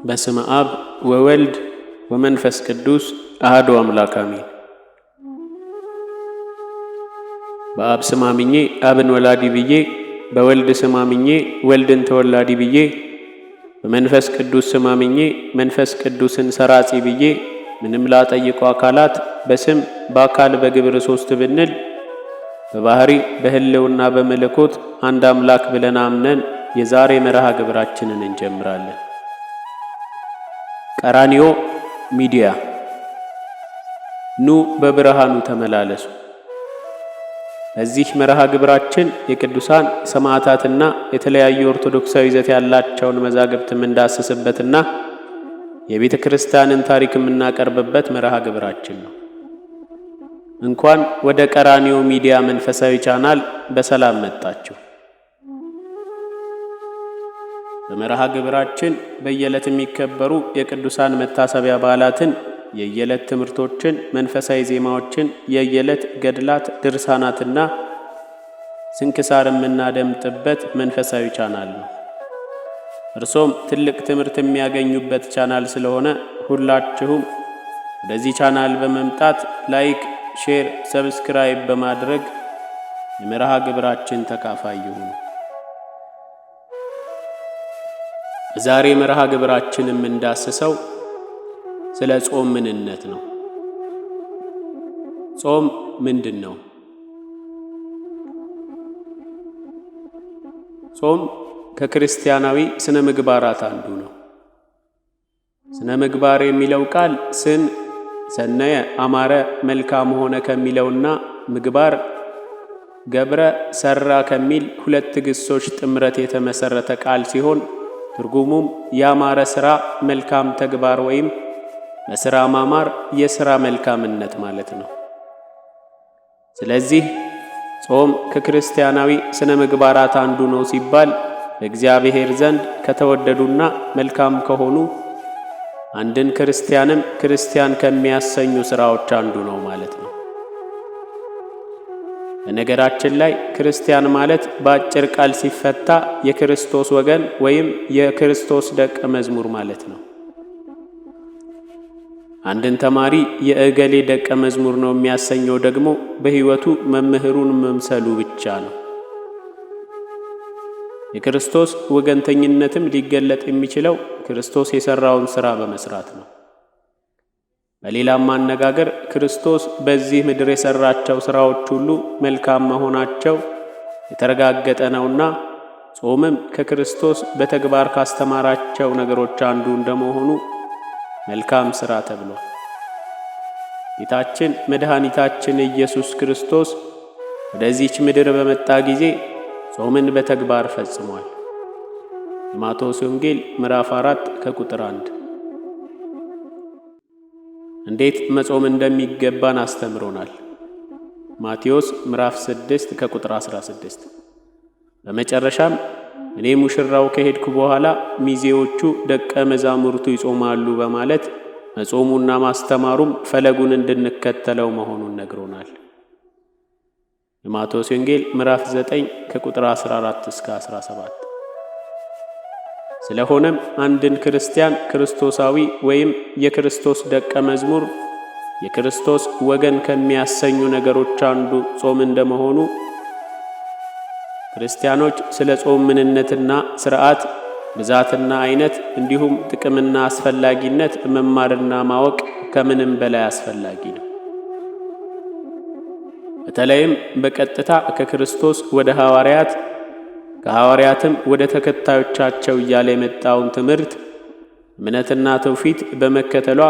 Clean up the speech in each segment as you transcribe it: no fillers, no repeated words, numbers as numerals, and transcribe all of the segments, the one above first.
በስመ አብ ወወልድ ወመንፈስ ቅዱስ አሐዱ አምላክ አሜን። በአብ ስም አምኜ አብን ወላዲ ብዬ፣ በወልድ ስም አምኜ ወልድን ተወላዲ ብዬ፣ በመንፈስ ቅዱስ ስም አምኜ መንፈስ ቅዱስን ሰራጺ ብዬ ምንም ላጠይቁ አካላት በስም በአካል በግብር ሶስት ብንል በባህሪ በህልውና በመለኮት አንድ አምላክ ብለን አምነን የዛሬ መርሃ ግብራችንን እንጀምራለን። ቀራኒዮ ሚዲያ፣ ኑ በብርሃኑ ተመላለሱ። በዚህ መርሃ ግብራችን የቅዱሳን ሰማዕታትና የተለያዩ ኦርቶዶክሳዊ ይዘት ያላቸውን መዛግብት የምንዳስስበትና የቤተ ክርስቲያንን ታሪክ የምናቀርብበት መርሃ ግብራችን ነው። እንኳን ወደ ቀራኒዮ ሚዲያ መንፈሳዊ ቻናል በሰላም መጣችሁ። በመርሃ ግብራችን በየዕለት የሚከበሩ የቅዱሳን መታሰቢያ በዓላትን፣ የየዕለት ትምህርቶችን፣ መንፈሳዊ ዜማዎችን፣ የየዕለት ገድላት፣ ድርሳናትና ስንክሳር የምናደምጥበት መንፈሳዊ ቻናል ነው። እርሶም ትልቅ ትምህርት የሚያገኙበት ቻናል ስለሆነ ሁላችሁም ወደዚህ ቻናል በመምጣት like፣ share፣ subscribe በማድረግ የመርሃ ግብራችን ተካፋይ ይሁኑ። ዛሬ መርሃ ግብራችን የምንዳስሰው ስለ ጾም ምንነት ነው። ጾም ምንድን ነው? ጾም ከክርስቲያናዊ ስነ ምግባራት አንዱ ነው። ስነ ምግባር የሚለው ቃል ስን ሰነየ፣ አማረ፣ መልካም ሆነ ከሚለውና ምግባር ገብረ፣ ሰራ ከሚል ሁለት ግሶች ጥምረት የተመሰረተ ቃል ሲሆን ትርጉሙም ያማረ ሥራ፣ መልካም ተግባር ወይም በሥራ ማማር፣ የሥራ መልካምነት ማለት ነው። ስለዚህ ጾም ከክርስቲያናዊ ስነ ምግባራት አንዱ ነው ሲባል በእግዚአብሔር ዘንድ ከተወደዱና መልካም ከሆኑ አንድን ክርስቲያንም ክርስቲያን ከሚያሰኙ ሥራዎች አንዱ ነው ማለት ነው። በነገራችን ላይ ክርስቲያን ማለት በአጭር ቃል ሲፈታ የክርስቶስ ወገን ወይም የክርስቶስ ደቀ መዝሙር ማለት ነው። አንድን ተማሪ የእገሌ ደቀ መዝሙር ነው የሚያሰኘው ደግሞ በሕይወቱ መምህሩን መምሰሉ ብቻ ነው። የክርስቶስ ወገንተኝነትም ሊገለጥ የሚችለው ክርስቶስ የሠራውን ሥራ በመሥራት ነው። በሌላም አነጋገር ክርስቶስ በዚህ ምድር የሠራቸው ሥራዎች ሁሉ መልካም መሆናቸው የተረጋገጠ ነውና ጾምም ከክርስቶስ በተግባር ካስተማራቸው ነገሮች አንዱ እንደመሆኑ መልካም ሥራ ተብሏል። ጌታችን መድኃኒታችን ኢየሱስ ክርስቶስ ወደዚች ምድር በመጣ ጊዜ ጾምን በተግባር ፈጽሟል። የማቴዎስ ወንጌል ምዕራፍ 4 ከቁጥር 1 እንዴት መጾም እንደሚገባን አስተምሮናል። ማቴዎስ ምዕራፍ 6 ከቁጥር 16። በመጨረሻም እኔ ሙሽራው ከሄድኩ በኋላ ሚዜዎቹ ደቀ መዛሙርቱ ይጾማሉ በማለት መጾሙና ማስተማሩም ፈለጉን እንድንከተለው መሆኑን ነግሮናል። የማቴዎስ ወንጌል ምዕራፍ 9 ከቁጥር 14 እስከ 17። ስለሆነም አንድን ክርስቲያን ክርስቶሳዊ ወይም የክርስቶስ ደቀ መዝሙር የክርስቶስ ወገን ከሚያሰኙ ነገሮች አንዱ ጾም እንደመሆኑ ክርስቲያኖች ስለ ጾም ምንነትና ሥርዓት፣ ብዛትና አይነት እንዲሁም ጥቅምና አስፈላጊነት መማርና ማወቅ ከምንም በላይ አስፈላጊ ነው። በተለይም በቀጥታ ከክርስቶስ ወደ ሐዋርያት ከሐዋርያትም ወደ ተከታዮቻቸው እያለ የመጣውን ትምህርት እምነትና ትውፊት በመከተሏ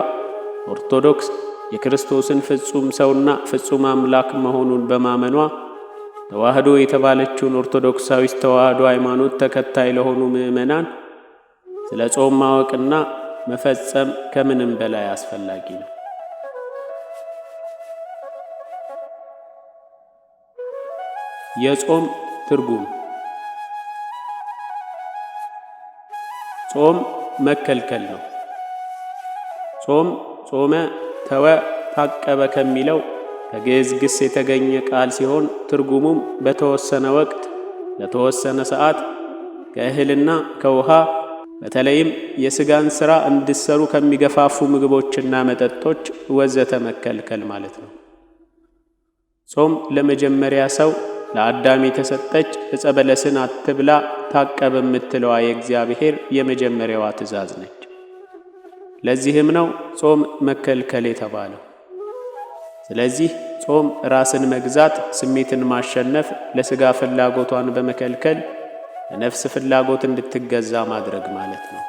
ኦርቶዶክስ የክርስቶስን ፍጹም ሰውና ፍጹም አምላክ መሆኑን በማመኗ ተዋህዶ የተባለችውን ኦርቶዶክሳዊት ተዋህዶ ሃይማኖት ተከታይ ለሆኑ ምዕመናን ስለ ጾም ማወቅና መፈጸም ከምንም በላይ አስፈላጊ ነው። የጾም ትርጉም ጾም መከልከል ነው። ጾም ጾመ፣ ተወ፣ ታቀበ ከሚለው ከግዕዝ ግስ የተገኘ ቃል ሲሆን ትርጉሙም በተወሰነ ወቅት ለተወሰነ ሰዓት ከእህልና ከውሃ በተለይም የስጋን ስራ እንዲሰሩ ከሚገፋፉ ምግቦችና መጠጦች ወዘተ መከልከል ማለት ነው። ጾም ለመጀመሪያ ሰው ለአዳም የተሰጠች ዕፀ በለስን አትብላ ታቀብ የምትለዋ የእግዚአብሔር የመጀመሪያዋ ትእዛዝ ነች። ለዚህም ነው ጾም መከልከል የተባለው። ስለዚህ ጾም ራስን መግዛት፣ ስሜትን ማሸነፍ፣ ለስጋ ፍላጎቷን በመከልከል ለነፍስ ፍላጎት እንድትገዛ ማድረግ ማለት ነው።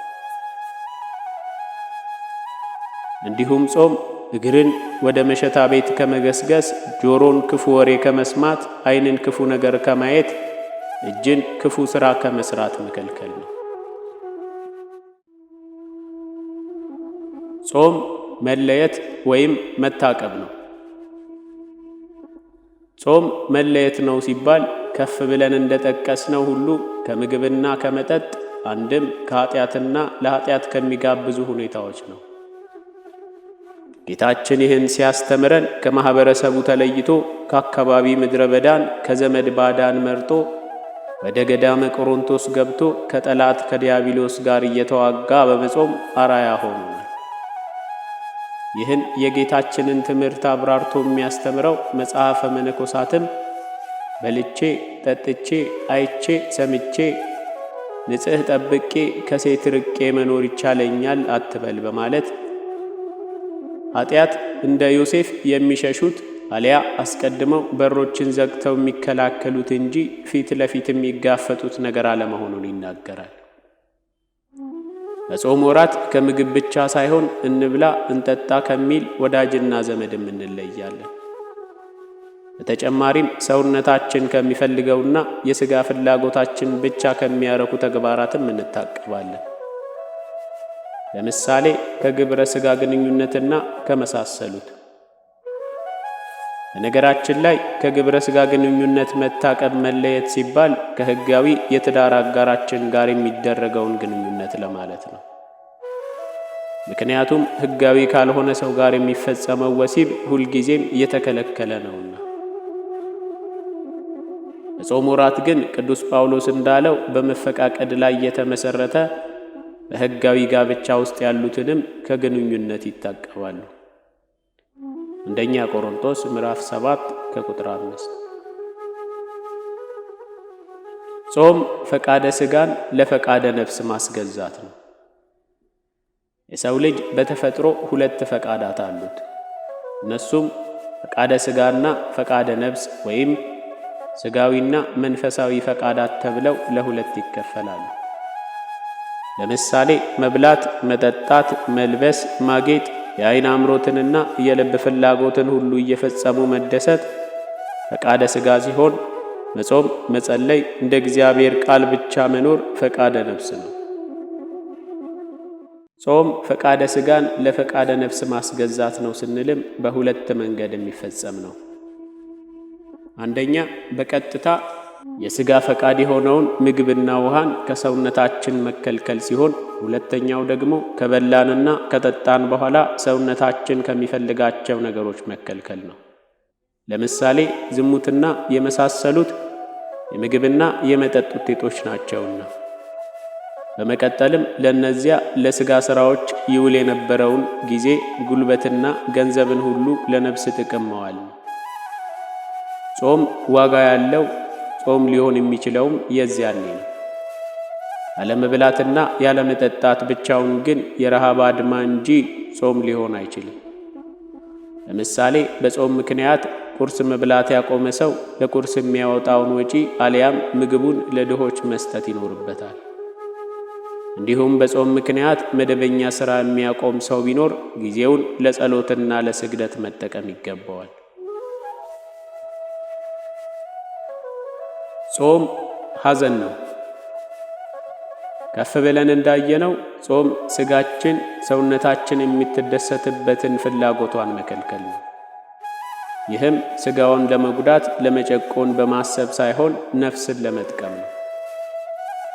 እንዲሁም ጾም እግርን ወደ መሸታ ቤት ከመገስገስ፣ ጆሮን ክፉ ወሬ ከመስማት፣ ዓይንን ክፉ ነገር ከማየት፣ እጅን ክፉ ሥራ ከመስራት መከልከል ነው። ጾም መለየት ወይም መታቀብ ነው። ጾም መለየት ነው ሲባል ከፍ ብለን እንደጠቀስነው ሁሉ ከምግብና ከመጠጥ አንድም ከኃጢአትና ለኃጢአት ከሚጋብዙ ሁኔታዎች ነው። ጌታችን ይህን ሲያስተምረን ከማኅበረሰቡ ተለይቶ ከአካባቢ ምድረ በዳን ከዘመድ ባዳን መርጦ ወደ ገዳመ ቆሮንቶስ ገብቶ ከጠላት ከዲያብሎስ ጋር እየተዋጋ በመጾም አራያ ሆኖናል። ይህን የጌታችንን ትምህርት አብራርቶ የሚያስተምረው መጽሐፈ መነኮሳትም በልቼ ጠጥቼ አይቼ ሰምቼ ንጽሕ ጠብቄ ከሴት ርቄ መኖር ይቻለኛል አትበል በማለት ኃጢአት እንደ ዮሴፍ የሚሸሹት አሊያ አስቀድመው በሮችን ዘግተው የሚከላከሉት እንጂ ፊት ለፊት የሚጋፈጡት ነገር አለመሆኑን ይናገራል። በጾም ወራት ከምግብ ብቻ ሳይሆን እንብላ እንጠጣ ከሚል ወዳጅና ዘመድም እንለያለን። በተጨማሪም ሰውነታችን ከሚፈልገውና የሥጋ ፍላጎታችን ብቻ ከሚያረኩ ተግባራትም እንታቀባለን። ለምሳሌ ከግብረ ሥጋ ግንኙነትና ከመሳሰሉት። በነገራችን ላይ ከግብረ ሥጋ ግንኙነት መታቀብ መለየት ሲባል ከሕጋዊ የትዳር አጋራችን ጋር የሚደረገውን ግንኙነት ለማለት ነው። ምክንያቱም ሕጋዊ ካልሆነ ሰው ጋር የሚፈጸመው ወሲብ ሁልጊዜም የተከለከለ ነውና። በጾም ወራት ግን ቅዱስ ጳውሎስ እንዳለው በመፈቃቀድ ላይ የተመሰረተ በሕጋዊ ጋብቻ ውስጥ ያሉትንም ከግንኙነት ይታቀባሉ። አንደኛ ቆሮንቶስ ምዕራፍ 7 ከቁጥር 5። ጾም ፈቃደ ሥጋን ለፈቃደ ነፍስ ማስገዛት ነው። የሰው ልጅ በተፈጥሮ ሁለት ፈቃዳት አሉት። እነሱም ፈቃደ ሥጋና ፈቃደ ነፍስ ወይም ሥጋዊና መንፈሳዊ ፈቃዳት ተብለው ለሁለት ይከፈላሉ። ለምሳሌ መብላት፣ መጠጣት፣ መልበስ፣ ማጌጥ፣ የዓይን አምሮትንና የልብ ፍላጎትን ሁሉ እየፈጸሙ መደሰት ፈቃደ ሥጋ ሲሆን፣ መጾም፣ መጸለይ፣ እንደ እግዚአብሔር ቃል ብቻ መኖር ፈቃደ ነፍስ ነው። ጾም ፈቃደ ሥጋን ለፈቃደ ነፍስ ማስገዛት ነው ስንልም በሁለት መንገድ የሚፈጸም ነው። አንደኛ፣ በቀጥታ የሥጋ ፈቃድ የሆነውን ምግብና ውሃን ከሰውነታችን መከልከል ሲሆን፣ ሁለተኛው ደግሞ ከበላንና ከጠጣን በኋላ ሰውነታችን ከሚፈልጋቸው ነገሮች መከልከል ነው። ለምሳሌ ዝሙትና የመሳሰሉት የምግብና የመጠጥ ውጤቶች ናቸውና። በመቀጠልም ለእነዚያ ለሥጋ ሥራዎች ይውል የነበረውን ጊዜ፣ ጉልበትና ገንዘብን ሁሉ ለነፍስ ጥቅም መዋል ነው። ጾም ዋጋ ያለው ጾም ሊሆን የሚችለውም የዚያኔ ነው። ያለመብላትና ያለመጠጣት ብቻውን ግን የረሃብ አድማ እንጂ ጾም ሊሆን አይችልም። ለምሳሌ በጾም ምክንያት ቁርስ መብላት ያቆመ ሰው ለቁርስ የሚያወጣውን ወጪ አሊያም ምግቡን ለድሆች መስጠት ይኖርበታል። እንዲሁም በጾም ምክንያት መደበኛ ሥራ የሚያቆም ሰው ቢኖር ጊዜውን ለጸሎትና ለስግደት መጠቀም ይገባዋል። ጾም ሐዘን ነው። ከፍ ብለን እንዳየነው ጾም ሥጋችን ሰውነታችን የምትደሰትበትን ፍላጎቷን መከልከል ነው። ይህም ሥጋውን ለመጉዳት ለመጨቆን በማሰብ ሳይሆን ነፍስን ለመጥቀም ነው።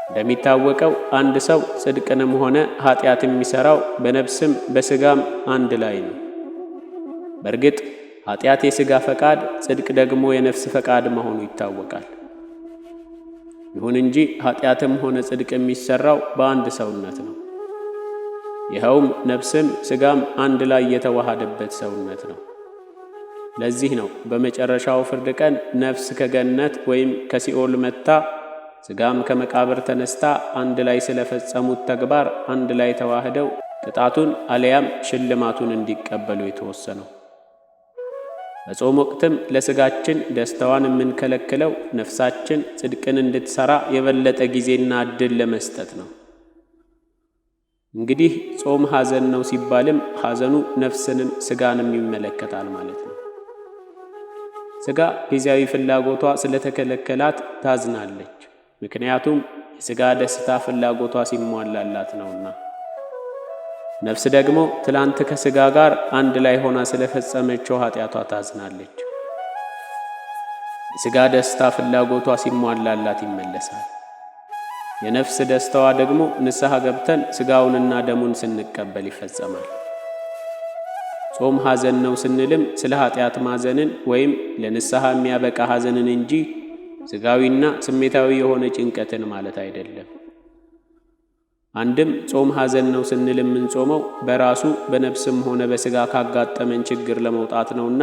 እንደሚታወቀው አንድ ሰው ጽድቅንም ሆነ ኃጢአት የሚሠራው በነፍስም በሥጋም አንድ ላይ ነው። በእርግጥ ኃጢአት የሥጋ ፈቃድ፣ ጽድቅ ደግሞ የነፍስ ፈቃድ መሆኑ ይታወቃል። ይሁን እንጂ ኃጢአትም ሆነ ጽድቅ የሚሠራው በአንድ ሰውነት ነው። ይኸውም ነፍስም ሥጋም አንድ ላይ የተዋሃደበት ሰውነት ነው። ለዚህ ነው በመጨረሻው ፍርድ ቀን ነፍስ ከገነት ወይም ከሲኦል መጥታ ሥጋም ከመቃብር ተነስታ አንድ ላይ ስለፈጸሙት ተግባር አንድ ላይ ተዋህደው ቅጣቱን አለያም ሽልማቱን እንዲቀበሉ የተወሰነው። በጾም ወቅትም ለሥጋችን ደስታዋን የምንከለክለው ነፍሳችን ጽድቅን እንድትሠራ የበለጠ ጊዜና ዕድል ለመስጠት ነው። እንግዲህ ጾም ሐዘን ነው ሲባልም ሐዘኑ ነፍስንም ሥጋንም ይመለከታል ማለት ነው። ሥጋ ጊዜያዊ ፍላጎቷ ስለተከለከላት ታዝናለች። ምክንያቱም የሥጋ ደስታ ፍላጎቷ ሲሟላላት ነውና። ነፍስ ደግሞ ትላንት ከሥጋ ጋር አንድ ላይ ሆና ስለፈጸመችው ኃጢአቷ ታዝናለች። የሥጋ ደስታ ፍላጎቷ ሲሟላላት ይመለሳል። የነፍስ ደስታዋ ደግሞ ንስሐ ገብተን ሥጋውንና ደሙን ስንቀበል ይፈጸማል። ጾም ሐዘን ነው ስንልም ስለ ኃጢአት ማዘንን ወይም ለንስሐ የሚያበቃ ሐዘንን እንጂ ሥጋዊና ስሜታዊ የሆነ ጭንቀትን ማለት አይደለም። አንድም ጾም ሐዘን ነው ስንል የምንጾመው በራሱ በነፍስም ሆነ በሥጋ ካጋጠመን ችግር ለመውጣት ነውና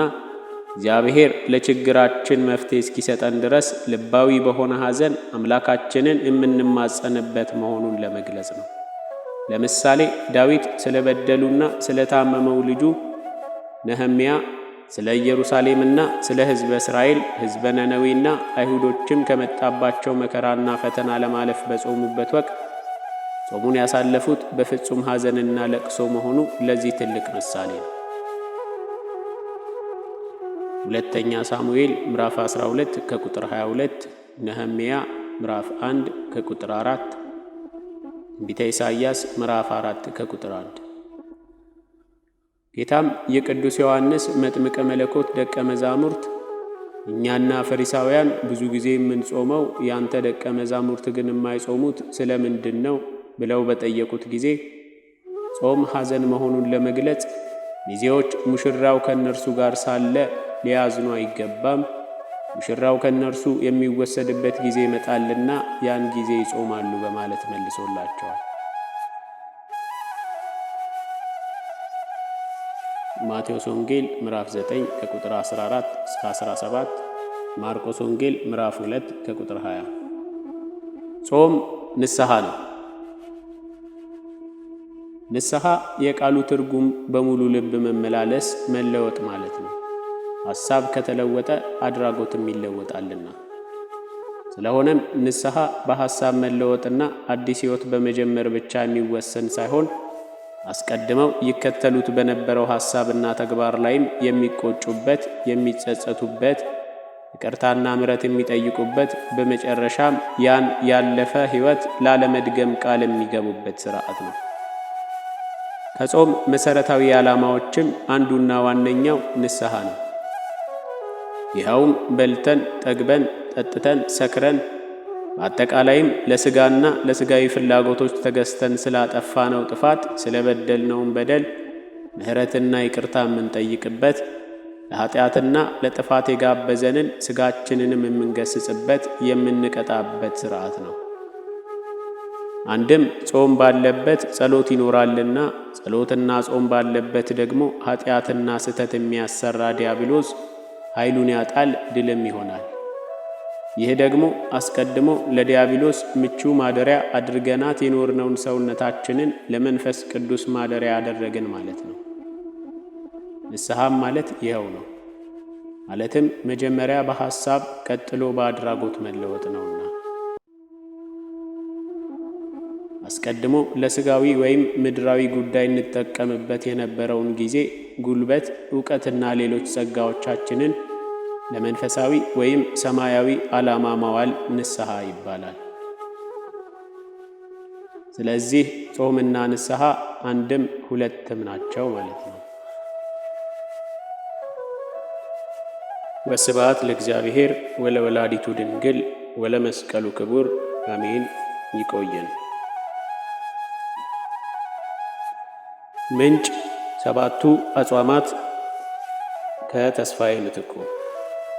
እግዚአብሔር ለችግራችን መፍትሔ እስኪሰጠን ድረስ ልባዊ በሆነ ሐዘን አምላካችንን የምንማጸንበት መሆኑን ለመግለጽ ነው። ለምሳሌ ዳዊት ስለ በደሉና ስለ ታመመው ልጁ፣ ነህምያ ስለ ኢየሩሳሌምና ስለ ሕዝበ እስራኤል፣ ሕዝበ ነነዌና አይሁዶችም ከመጣባቸው መከራና ፈተና ለማለፍ በጾሙበት ወቅት ጾሙን ያሳለፉት በፍጹም ሐዘንና ለቅሶ መሆኑ ለዚህ ትልቅ ምሳሌ ነው። ሁለተኛ ሳሙኤል ምዕራፍ 12 ከቁጥር 22፣ ነህምያ ምዕራፍ 1 ከቁጥር 4፣ ትንቢተ ኢሳይያስ ምዕራፍ 4 ከቁጥር 1። ጌታም የቅዱስ ዮሐንስ መጥምቀ መለኮት ደቀ መዛሙርት እኛና ፈሪሳውያን ብዙ ጊዜ የምንጾመው ያንተ ደቀ መዛሙርት ግን የማይጾሙት ስለ ምንድን ነው ብለው በጠየቁት ጊዜ ጾም ሐዘን መሆኑን ለመግለጽ ሚዜዎች ሙሽራው ከእነርሱ ጋር ሳለ ሊያዝኑ አይገባም፣ ሙሽራው ከእነርሱ የሚወሰድበት ጊዜ ይመጣልና ያን ጊዜ ይጾማሉ በማለት መልሶላቸዋል። ማቴዎስ ወንጌል ምዕራፍ 9 ከቁጥር 14 እስከ 17፣ ማርቆስ ወንጌል ምዕራፍ 2 ከቁጥር 20። ጾም ንስሐ ነው። ንስሐ የቃሉ ትርጉም በሙሉ ልብ መመላለስ፣ መለወጥ ማለት ነው። ሐሳብ ከተለወጠ አድራጎትም ይለወጣልና። ስለሆነም ንስሐ በሐሳብ መለወጥና አዲስ ሕይወት በመጀመር ብቻ የሚወሰን ሳይሆን አስቀድመው ይከተሉት በነበረው ሐሳብና ተግባር ላይም የሚቆጩበት፣ የሚጸጸቱበት፣ ይቅርታና ምሕረት የሚጠይቁበት፣ በመጨረሻም ያን ያለፈ ሕይወት ላለመድገም ቃል የሚገቡበት ሥርዓት ነው። ከጾም መሠረታዊ ዓላማዎችም አንዱና ዋነኛው ንስሐ ነው። ይኸውም በልተን ጠግበን ጠጥተን ሰክረን በአጠቃላይም ለሥጋና ለሥጋዊ ፍላጎቶች ተገዝተን ስላጠፋነው ጥፋት ስለበደልነውም በደል ምሕረትና ይቅርታ የምንጠይቅበት፣ ለኃጢአትና ለጥፋት የጋበዘንን ሥጋችንንም የምንገስጽበት፣ የምንቀጣበት ሥርዓት ነው። አንድም ጾም ባለበት ጸሎት ይኖራልና፣ ጸሎትና ጾም ባለበት ደግሞ ኃጢአትና ስህተት የሚያሰራ ዲያብሎስ ኃይሉን ያጣል፣ ድልም ይሆናል። ይህ ደግሞ አስቀድሞ ለዲያብሎስ ምቹ ማደሪያ አድርገናት የኖርነውን ሰውነታችንን ለመንፈስ ቅዱስ ማደሪያ አደረግን ማለት ነው። ንስሐም ማለት ይኸው ነው። ማለትም መጀመሪያ በሐሳብ ቀጥሎ በአድራጎት መለወጥ ነውና። አስቀድሞ ለሥጋዊ ወይም ምድራዊ ጉዳይ እንጠቀምበት የነበረውን ጊዜ፣ ጉልበት፣ ዕውቀትና ሌሎች ጸጋዎቻችንን ለመንፈሳዊ ወይም ሰማያዊ ዓላማ ማዋል ንስሐ ይባላል። ስለዚህ ጾምና ንስሐ አንድም ሁለትም ናቸው ማለት ነው። ወስብሐት ለእግዚአብሔር ወለወላዲቱ ድንግል ወለመስቀሉ ክቡር አሜን። ይቆየን። ምንጭ ሰባቱ አጽዋማት ከተስፋዬ ምትኩ።